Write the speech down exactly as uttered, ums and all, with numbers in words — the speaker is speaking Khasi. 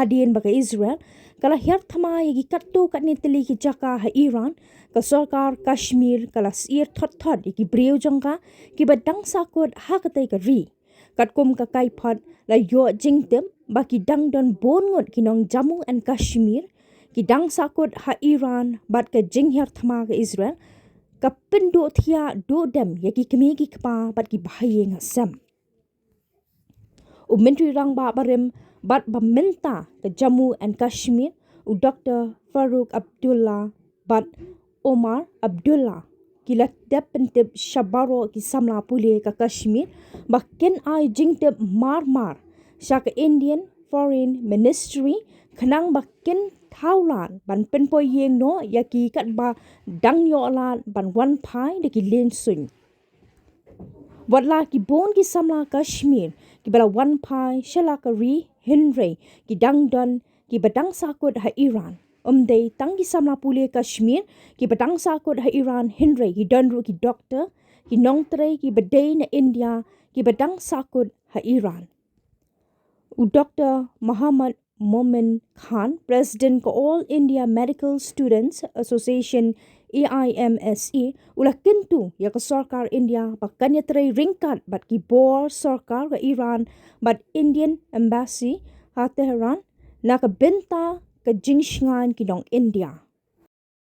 Hadien ba ka Israel ka la hiar thma ïa ki katto katne tylli ki jaka ha Iran, ka sorkar Kashmir ka la syier thot thot ïa ki briew jong ka kiba dang sahkut ha katei ka ri. Katkum ka kaiphod la ïoh jingtip ba ki dang don bun ngut ki nong Jammu and Kashmir ki dang sahkut ha Iran bad ka jinghiar thma ka Israel ka pynduh thiah duh dem ïa ki kmie ki kpa bad ki bahaïing hasem. U Myntri Rangbah barim bad ba mynta ka Jammu and Kashmir, u Doktor Farooq Abdullah bad Omar Abdullah, ki la dep pyntip sha baroh ki samla pule ka Kashmir ba kin ai jingtip mar mar sha ka Indian Foreign Ministry khnang ba kin thaw lad ban pynpoi ïing noh ïa ki katba dang ïoh lad ban wan phai da ki lieng suiñ. Wat la ki bun ki samla Kashmir kiba la wan phai sha la ka ri, hynrei ki dang don kiba dang sahkut ha Iran. Ym dei tang ki samla pule Kashmir kiba dang sahkut ha Iran, hynrei ki don ruh ki doktor, ki nongtrei kiba dei na India kiba dang sahkut ha Iran. U Doktor Muhammad Momin Khan, President ka All India Medical Students Association, A I M S A, u la kyntu ïa ka sorkar India ba kan ïatrei ryngkat bad ki bor sorkar ka Iran bad Indian Embassy ha Tehran na ka bynta ka jingshngaiñ ki nong India.